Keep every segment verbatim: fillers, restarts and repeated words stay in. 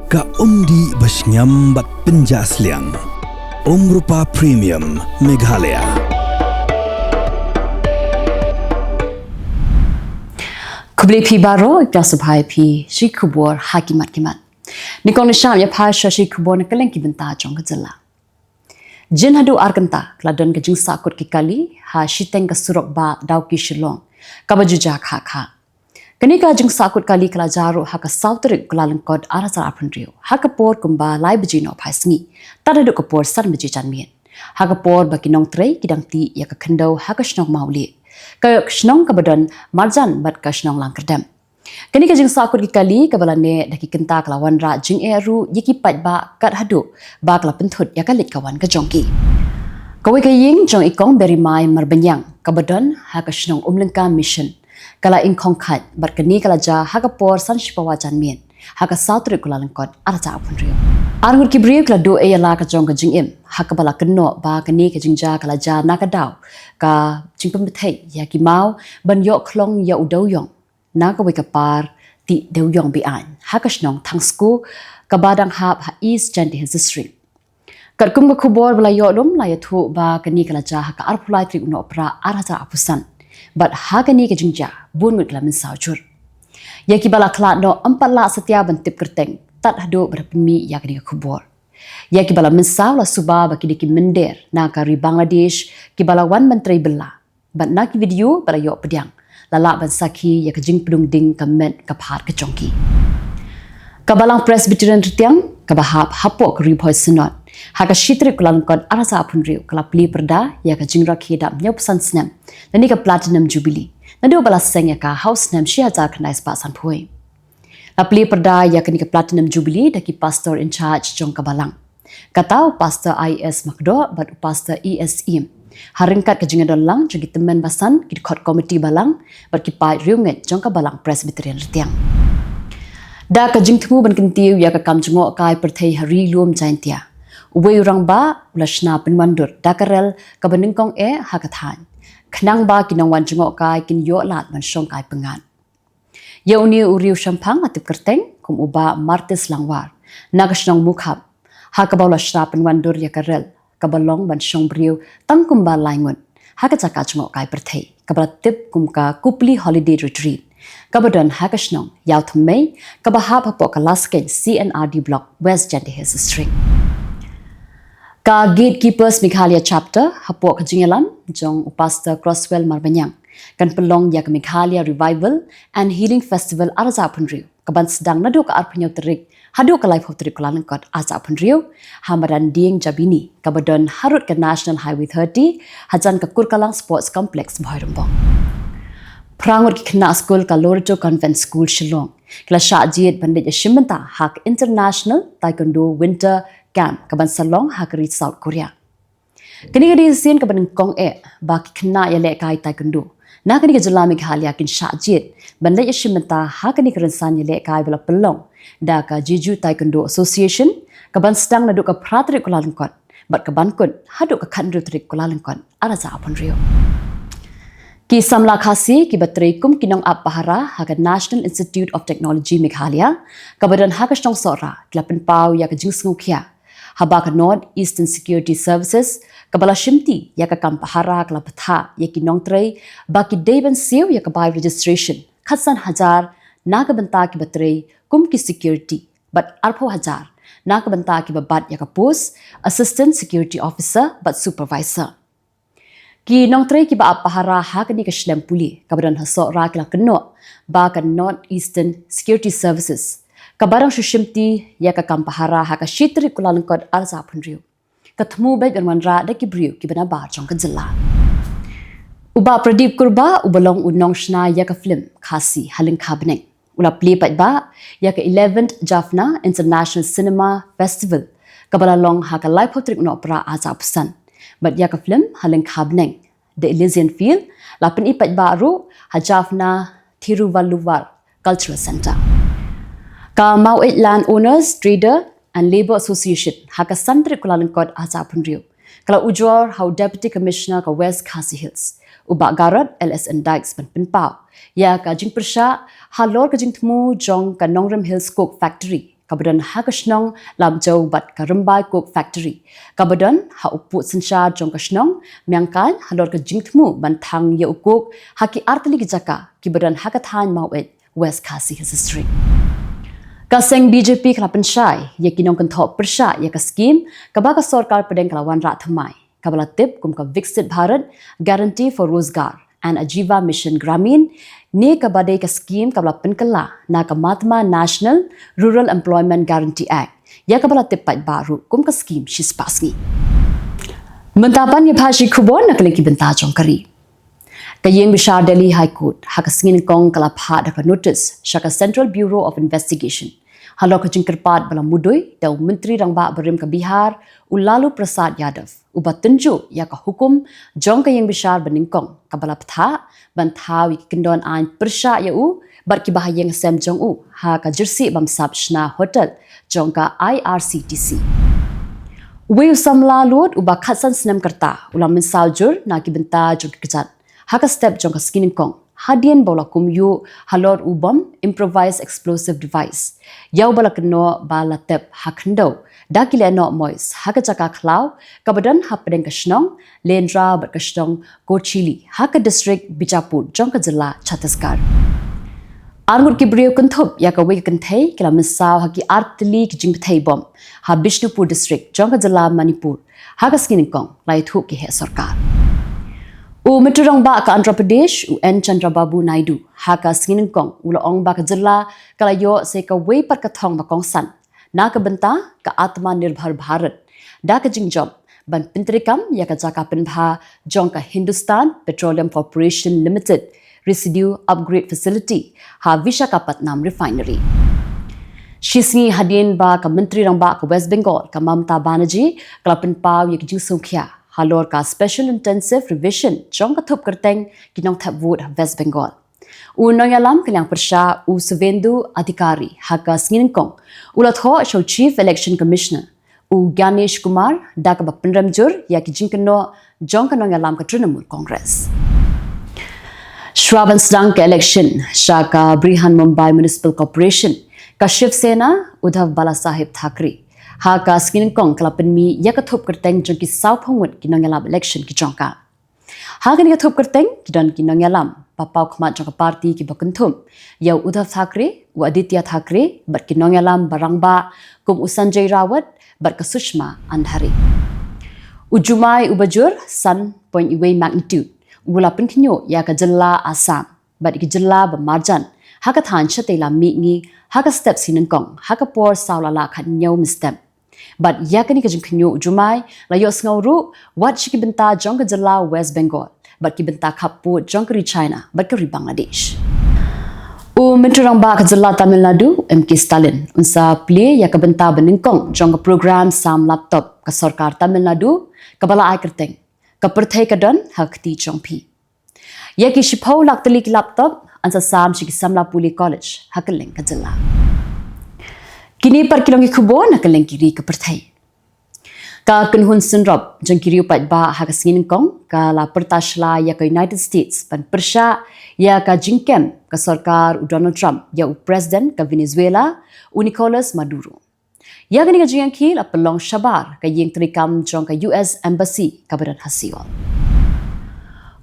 Ka umdih ba shngiam bad pynjah sliang. Umrupa Premium Meghalaya. Khublei phi baroh, ïa sngewbha ïa phi sha ki khubor ha ki mat ki mat. Nyngkong ngi sngap ïa phi sha ki khubor na ka liang ki bynta jong ka jylla. Jin haduh ar kynta ka la don ka jingsahkut ki kali ha shiteng ka surok bah Dawki Shillong, kaba ju jia khah khah. Kane ka jingsahkut kali ka la jia ruh ha ka saw tarik Kyllalyngkot ar hajar arphew hynriew, ha ka por kumba lai baje nohphai sngi tad haduh ka por san baje janmiet, ha ka por ba ki nongtrei ki dang tih ïa ka khyndew ha ka shnong Mawlieh, ka shnong kaba don marjan bad ka shnong Langkyrdem. Kane ka jingsahkut ki kali kaba la neh da ki kynta ka la wanrah jingeh ruh ïa ki paidbah kat haduh ba ka la pynthut ïa ka leit ka wan ka jong ki. Kawei ka ïing jong i Kong Berimai Marbaniang kaba don ha ka shnong Umlyngka Mission ka la ingkhong khait bad kane ka la jia ha ka por san shipawa janmiet ha ka saw tarik Kyllalyngkot ar hajar arphew hynriew. Ar ngut ki briew ki la duh ïa la ka jong ka jingim ha kaba la kynnoh ba kane ka jingjia ka la jia na ka daw ka jingpynbthei ïa ki maw ban ïoh khlong ïa u dewïong na kawei ka par tih dewïong be-aiñ ha ka shnong Thangsku kaba dang hap ha East Jaintia Hills District. Katkum ka khubor ba la ïoh lum la ïathuh ba kane ka la jia ha ka arphew lai tarik u Nohprah ar hajar arphew san bad ha kane ka jingjia bun ngut ki la mynsaw jur. Ïa kiba la khlad noh ym pat lah satia ban tip kyrteng tad haduh ba da pynmih ïa kane ka khubor. Ïa kiba la mynsaw la suba ba ki dei ki mynder na ka ri Bangladesh kiba la wan ban trei bylla. Bad na ki video ba la ïoh pdiang la lah ban sakhi ïa ka jingpdung ding ka met ka phad ka jong ki. Ka Balang Presbyterian Rtiang kaba hap hapoh ka Ri Bhoi Synod ha ka shi tarik Kyllalyngkot ar hajar arphew hynriew ka la plie pyrda ïa ka jingrakhe dap hynñiewphew san snem lane ka Platinum Jubilee naduh ba la seng ïa ka ha u snem shi hajar khyndai spah sanphew. La plie pyrda ïa kane ka Platinum Jubilee da ki Pastor in charge jong ka Balang. Kata u Pastor I S Makdoh bad u Pastor E S Im, ha ryngkat ka jingïadon lang jong ki tymmen basan, ki dkhot komiti Balang bad ki paid riewngeit jong ka Balang Presbyterian Rtiang. Da ka jingthmu ban kyntiew ïa ka kam jngohkai pyrthei ha ri lum Jaintia, uwei u rangbah u la shna pynwandur da ka rel kaba nyngkong eh ha ka thaiñ, khnang ba ki nongwan jngohkai kin ïoh lad ban shongkai pyngngad. Ïa une u riew shemphang la tip kyrteng kum u Bah Martis Langwar, na ka shnong Mukhap, ha kaba u la shna pynwandur ïa ka rel kaba long ban shong briew tang kumba lai ngut ha ka jaka jngohkai pyrthei kaba la tip kum ka Kupli Holiday Retreat, kaba don ha ka shnong Ïawthymmai kaba hap hapoh ka Laskeiñ C and R D Block, West Jaintia Hills District. Ka Gatekeepers Meghalaya Chapter hapoh ka jingïalam jong u Pastor Crosswell Marbaniang kan pynlong ïa ka Meghalaya Revival and Healing Festival ar hajar arphew hynriew, kaban sdang naduh ka arphew hynñiew tarik haduh ka laiphew tarik Kyllalyngkot ar hajar arphew hynriew, ha madan dieng Jabini kaba don harud ka National Highway thirty, hajan ka Kurkalang Sports Complex, Bhoirymbong. Phra ngut ki khynnah skul ka Loreto Convent School Shillong ki la shah jied ban leit ïashim bynta ha ka International Taekwondo Winter Camp kaban sa long ha ka ri South Korea. Kane ka dei ka sien kaba nyngkong eh ba ki khynnah ïalehkai taekwondo na kane ka jylla Meghalaya kin shah jied ban leit ïashim bynta ha kane ka rynsan ïalehkai ba la pynlong da ka Jeju Taekwondo Association, kaban sdang naduh ka phra tarik Kyllalyngkot bad kaban kut haduh ka khathynriew tarik Kyllalyngkot ar hajar arphew hynriew. Ki samla Khasi kiba trei kum ki nongap pahara ha ka National Institute of Technology Meghalaya kaba don ha ka shnong Sohra ki la pynpaw ïa ka jingsngewkhia haba ka North Eastern Security Services kaba la shimti ïa ka kam pahara ka la bthah ïa ki nongtrei ba ki dei ban siew ïa ka bai registration khatsan hajar na ka bynta kiba trei kum ki security bad arphew hajar na ka bynta kiba bat ïa ka post Assistant Security Officer bad Supervisor. Ki nongtrei kiba ap pahara ha kane ka shlem pule kaba don ha Sohra ki la kynnoh ba ka North Eastern Security Services kaba dang shu shimti ïa ka kam pahara ha ka shi tarik Kyllalyngkot ar hajar arphew hynriew ka thmu beit ban wanrah da ki briew kiba nabar jong ka jylla. U Bah Pradip Kurbah uba long u nongshna ïa ka film Khasi ha lyngkha bneng u la plie paidbah ïa ka eleventh Jaffna International Cinema Festival kaba la long ha ka laiphew tarik Nohprah ar hajar arphew san. Bad ïa ka film ha lyngkha bneng The Elysian Field la pyni paidbah ruh ha Jaffna Thiruvalluvar Cultural Centre. Ka Maweit Land Owners, Trader and Labour Association ha ka san tarik Kyllalyngkot ar hajar arphew hynriew ka la ujor ha u Deputy Commissioner ka West Khasi Hills, u Bah Garod L S N Dykes ban pynpaw ïa ka jingpyrshah halor ka jingthmu jong ka Nongrim Hills Coke Factory kaba don ha ka shnong Lamjaw bad ka Rymbai Coke Factory kaba don ha u pud synshar jong ka shnong Myngkai halor ka jingthmu ban thang ïa u coke ha ki artylli ki jaka kiba don ha ka thaiñ Maweit, West Khasi Hills District. Ka seng B J P ka la pynshai ïa ki nongkynthoh pyrshah ïa ka skim kaba ka sorkar pdeng ka la wanrah thymmai, kaba la tip kum ka Viksit Bharat Guarantee for Rozgar and Ajeevica Mission Gramin, ne kaba dei ka skim kaba la pynkylla na ka Mahatma National Rural Employment Guarantee Act, ïa kaba la tip paidbah ruh kum ka skim shispah sngi. Mynta ban ïa pha shi khubor na ka liang ki bynta jong ka ri. Ka ïing bishar Delhi High Court ha ka sngi nyngkong ka la phah da ka notice sha ka Central Bureau of Investigation halor ka jingkyrpad ba la mudui da u Myntri Rangbah barim ka Bihar, u Lalu Prasad Yadav, uba tynjuh ïa ka hukum jong ka ïing bishar ba nyngkong kaba la pynthah ban thaw ïa ki kyndon aiñ pyrshah ïa u bad kiba ha ïing sem jong u ha ka Jersey Bamsap Shna Hotel jong ka I R C T C. Uwei u samla lud uba khatsan snem ka rta u la mynsaw jur na ki bynta jong ki kjat ha ka step jong ka sngi nyngkong hadien ba u la kum ïuh halor u bom improvised explosive device ïa uba la kynnoh ba la tep ha khyndew da ki lehnoh mois ha ka jaka khlaw kaba don hapdeng ka shnong Lendra bad ka shnong Kochili ha ka district Bijapur jong ka jylla Chhattisgarh. Arngut ki briew kynthup ïa kawei ka kynthei ki la mynsaw ha ki artylli ki jingbthei bom ha Bishnupur district jong ka jylla Manipur ha ka sngi nyngkong, la ïathuh ki heh sorkar. U Myntri Rangbah ka Andhra Pradesh, u N Chandrababu Naidu, ha ka sngi nyngkong u la ong ba ka jylla ka la ïoh sa kawei pat ka thong ba kongsan na ka bynta ka Atmanirbhar Bharat da ka jingjop ban pyntreikam ïa ka jaka pynbha jong ka Hindustan Petroleum Corporation Limited Residue Upgrade Facility ha Visakhapatnam Refinery. Shi sngi hadien ba ka Myntri Rangbah ka West Bengal, ka Mamata Banerjee, ka la pynpaw ïa ka jingsngewkhia halor ka Special Intensive Revision jong ka thup kyrteng ki nongthep vote ha West Bengal, u nongïalam ka liang pyrshah u Suvendu Adhikari ha ka sngi nyngkong u la thoh sha u Chief Election Commissioner u Gyanesh Kumar da kaba pynrem jur ïa ki jingkynnoh jong ka nongïalam ka Trinamool Congress. Shuwa ban sdang ka election sha ka Brihan Mumbai Municipal Corporation, ka Shiv Sena, Uddhav Balasaheb Thackeray, ha ka sngi nyngkong ka la pynmih ïa ka thup kyrteng jong ki sawphew ngut ki nongïalam election ki jong ka. Ha kane ka thup kyrteng ki don ki nongïalam ba paw khmat jong ka party kiba kynthup ïa u Uddhav Thackeray, u Aditya Thackeray bad ki nongïalam ba rangbah kum u Sanjay Rawat bad ka Sushma Andhare. U jumai uba jur san point wei magnitude u la pynkhynñiuh ïa ka jylla Assam bad ki jylla ba marjan ha ka thaiñ shatei lam mihngi ha ka step sngi nyngkong ha ka por saw la lah khathynñiew mynstep. Bad ïa kane ka jingkhynñiuh u jumai la ïohsngew ruh wat sha ki bynta jong ka jylla West Bengal bad ki bynta khappud jong ka ri China bad ka ri Bangladesh. U Myntri Rangbah ka jylla Tamil Nadu, M K Stalin, un sa plie ïa ka bynta ba nyngkong jong ka program sam laptop ka sorkar Tamil Nadu kaba la ai kyrteng Ka Pyrthei Ka Don ha ka Kti Jong Phi. Ïa ki shiphew lak tylli ki laptop yn sa sam sha ki samla pule college ha kylleng ka jylla. Kine pat ki long ki khubor na kylleng ki ri ka pyrthei. Ka kynhun synrop jong ki riew paidbah ha ka sngi nyngkong ka la pyrta shla ïa ka United States ban pyrshah ïa ka jingkem ka sorkar u Donald Trump ïa u President ka Venezuela, u Nicolas Maduro. Ïa kane ka jingïakhih la pynlong shabar ka ïing treikam jong ka U S Embassy kaba don ha Seoul.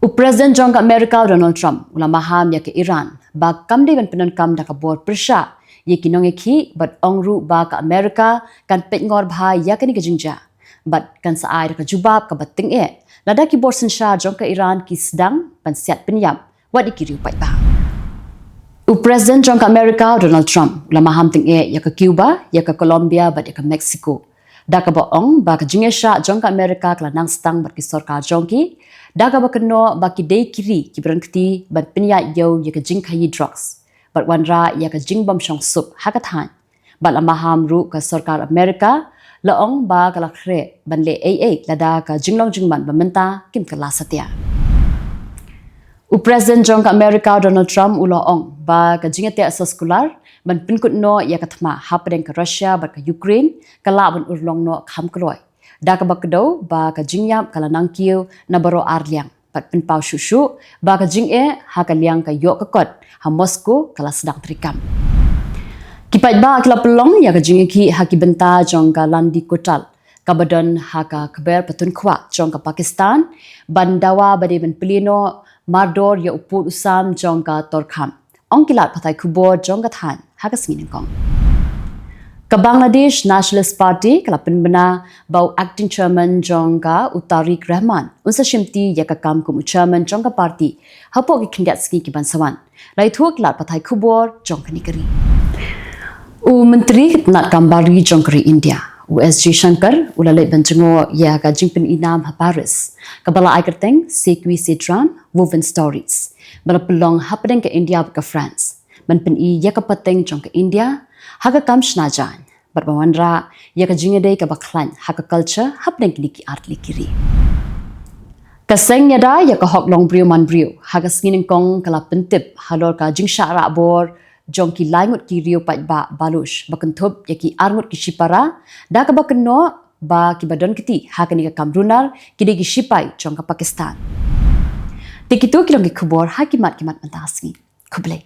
U President jong ka Amerika u Donald Trump u la maham ïa ka Iran ba kam dei ban pyndonkam da ka bor pyrshah ïa ki nongïakhih bad ong ruh ba ka Amerika kan peitngor bha ïa kane ka jingjia bad kan sa ai da ka jubab kaba tyngeh lada ki bor synshar jong ka Iran ki sdang ban siat pynïap wat ïa ki riew paidbah. U President jong ka Amerika u Donald Trump u la maham tyngeh ïa ka Cuba, ïa ka Colombia bad ïa ka Mexico, da kaba ong ba ka jingïaishah jong ka Amerika ka la nang sdang bad ki sorkar jong ki, da kaba kynnoh ba ki dei ki ri kiba don kti ban pynïaid ïew ïa ka jingkhaïi drugs bad wanrah ïa ka jingbym shong suk ha ka thaiñ. Bad la maham ruh ka sorkar Amerika, la ong ba ka la khreh ban leh ei ei lada ka jinglong jingman ba mynta kim kylla satia. U President jong ka Amerika u Donald Trump u la ong ba ka jingïateh soskular ban pynkut noh ïa ka thma hapdeng ka Russia bad ka Ukraine ka lah ban urlong noh kham kloi, da kaba kdew ba ka jingïap ka la nang kiew na baroh ar liang bad pynpaw shuh shuh ba ka jingeh ha ka liang ka ïoh ka kot ha Moscow ka la sdang treikam. Ki paidbah ki la pynlong ïa ka jingïakhih ha ki bynta jong ka Landi Kotal, kaba don ha ka kber patunkhwa jong ka Pakistan, ban dawa ba dei ban plie noh mardor ïa u pud u sam jong ka Torkham. Ong ki lad pathai khubor jong ka thaiñ ha ka sngi nyngkong. Ka Bangladesh Nationalist Party ka la pynbna ba u acting chairman jong ka, u Tariq Rahman, un sa shimti ïa ka kam kum u chairman jong ka party hapoh ki khyndiat sngi ki ban sa wan. La ïathuh ki lad pathai khubor jong kane ka ri. U Myntri ka tnat kam bar ri jong ka ri India, u S Jaishankar, u la leit ban jngoh ïa ka jingpyni nam ha Paris, kaba la ai kyrteng Sequi Cedram, Woven Stories, ba la pynlong hapdeng ka India bad ka France, ban pyni ïa ka pateng jong ka India ha ka kam shna jaiñ, bad ban wanrah ïa ka jingïadei kaba khlaiñ ha ka culture hapdeng kine ki artylli ki ri. Ka seng ïada ïa ka hok long briew man briew ha ka sngi nyngkong ka la pyntip halor ka jingshah rah bor jong ki lai ngut ki riew paidbah Baloch ba kynthup ïa ki ar ngut ki shipara, da kaba kynnoh ba kiba don kti ha kane ka kam runar ki dei ki shipai jong ka Pakistan. Te kito ki long ki khubor ha ki mat ki mat mynta ka sngi. Khublei.